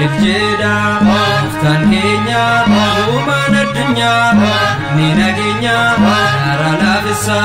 Iljeedha gooftaan keenya uumaan addunyaa ni nageenya karaa laafessa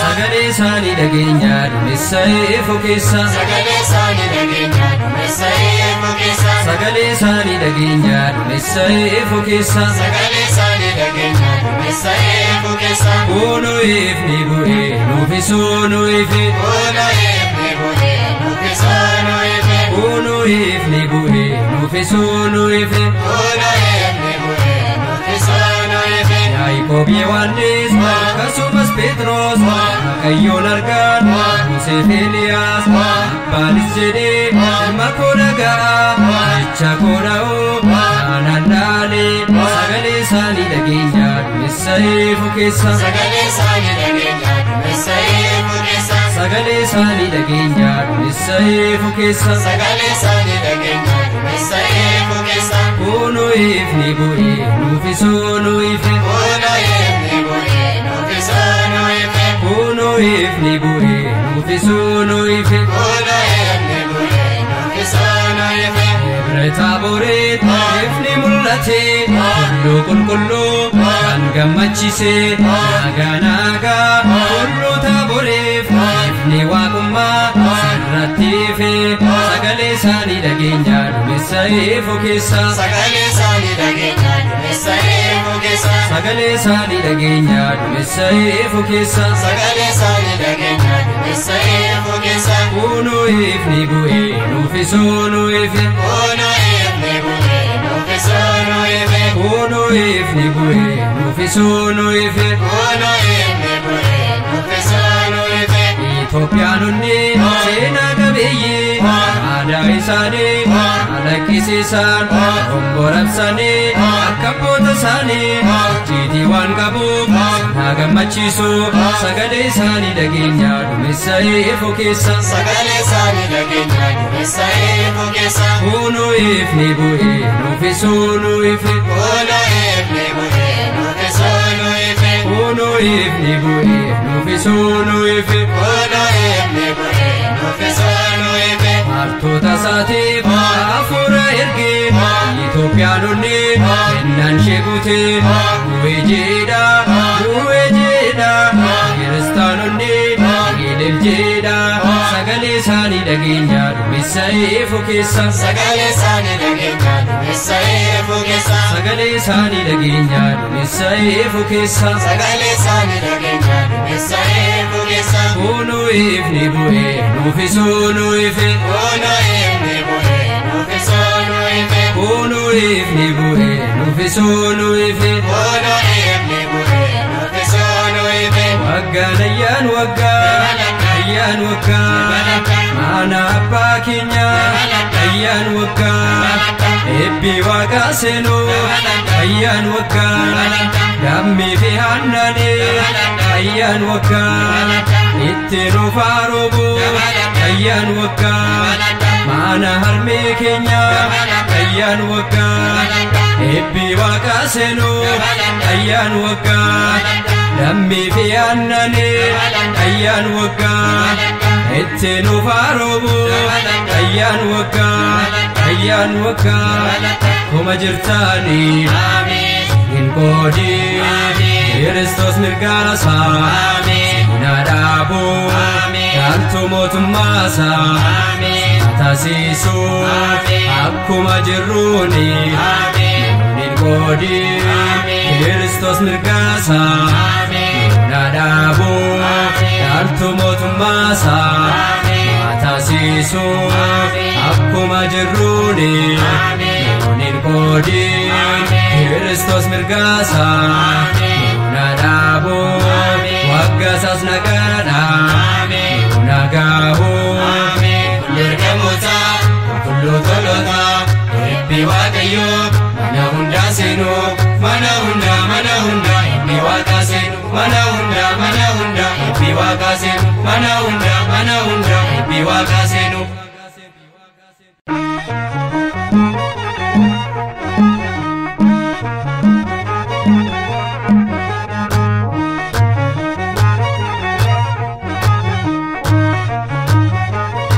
sagalee isaanii dhageenya duumessa ifu keessa Sagalee isaanii dhageenya duumessa ifu keessa. Sagalee isaanii dhageenya duumessa ifu keessa Sagalee isaanii dhageenya duumessa ifu keessa. Kunoo ifni bu'ee nuufisuu nu ife. Kunoo ifni bu'ee nuufisuu nu ife. Kunoo ifni bu'ee nuufisuu nu ife. Kunoo ifni bu'ee nuufisuu nu ife. Yaaqoob Yohaannis akkasumas Phexros Waaqayyoon argan Musee fi Eeliyaas abbaanis jedhee ilma koo dhaga'a jecha koo dha'uu aanaan dhaalee sagalee isaanii dhageenya duumessa ifu keessa. Sagalee isaanii dhageenya duumessa ifu keessa. Sagalee isaanii dhageenya duumessa ifu keessa. Sagalee isaanii dhageenya duumessa ifu keessa. Kunoo ifni bu'ee nuufisuu nu ife. Kunoo ifni bu'ee nuufisuu nu ife. Kunoo ifni bu'ee nuufisuu nu ife. Kunoo ifni bu'ee nuufisuu nu ife. Debre Taaboreet ifni mul'ate hulluu qulqulluu kan gammachiise nagaa nagaa hulluu Taaboreef ifni waaqummaa sirratti ife sagalee isaanii dhageenya duumessa ifu keessa. Sagalee isaanii dhageenya duumessa ifu keessa. Sagalee isaanii dhageenya duumessa ifu keessa. Sagalee isaanii dhageenya duumessa ifu keessa. Kunoo ifni bu'ee nuufisuu nu ife. Kunoo ifni bu'ee nuufisuu nu ife. Kunoo ifni bu'ee nuufisuu nu ife. Kunoo ifni bu'ee nuufisuu nu ife. Itoophiyaanonni seenaa qabeeyyii aadaa isaanii calaqqisiisan gomborabsanii akka abboota isaanii icciitii waan qabuuf na gammachiisu sagalee isaanii dhageenya duumessa ifu keessa. Sagalee isaanii dhageenya duumessa ifu keessa. Kunoo ifni bu'ee nuufisuu nu ife. Kunoo ifni bu'ee nuufisuu nu ife. Kunoo ifni bu'ee nuufisuu nu ife. Kunoo ifni bu'ee nuufisuu nu ife. Martoota isaatiif hafuura ergee Itoophiyaanonni kennaan ishee guutee bu'ee jedha bu'ee jedha kiristaanonni ilil jedha sagalee isaanii dhageenya duumessa ifu keessa. Sagalee isaanii dhageenya duumessa ifu keessa. Sagalee isaanii dhageenya duumessa ifu keessa. Sagalee isaanii dhageenya duumessa ifu keessa. Kunoo ifni bu'ee nuufisuu nu ife. Kunoo ifni bu'ee nuufisuu nu ife. Kunoo ifni bu'ee nuufisuu nu ife. Kunoo ifni bu'ee nuufisuu nu ife. Waggaan ayyaan waggaa ayyaan waggaa mana abbaa keenyaa ayyaan waggaa eebbi waaqaa seenuu ayyaan waggaa dammii fi aannanii ayyaan waggaa itti nuuf haaroobu ayyaan waggaa mana harmee keenyaa ayyaan waggaa eebbi waaqaa seenuu ayyaan waggaa dammii fi aannanii ayyaan waggaa itti nuuf haaroobu ayyaan waggaa ayyaan waggaa kuma jirtaanii hin qoodin Kiristoos mirgaasaa na dhaabu dhaaltu mootummaasaa taasisu akkuma jirruuni hin qoodin Kiristoos mirgaasaa na dhaabu dhaaltu mootummaasaa taasisu akkuma jirruuni hin qoodin Kiristoos mirgaasaa na dhaabu waggaasaas nagaadha nagaahu. Ergamoota qulqulluu toloota eebbi Waaqayyoo mana hundaa seenuu mana hundaa mana hundaa eebbi Waaqaa seenu mana hundaa mana hundaa eebbi Waaqaa seenu mana hundaa mana hundaa eebbi Waaqaa seenu.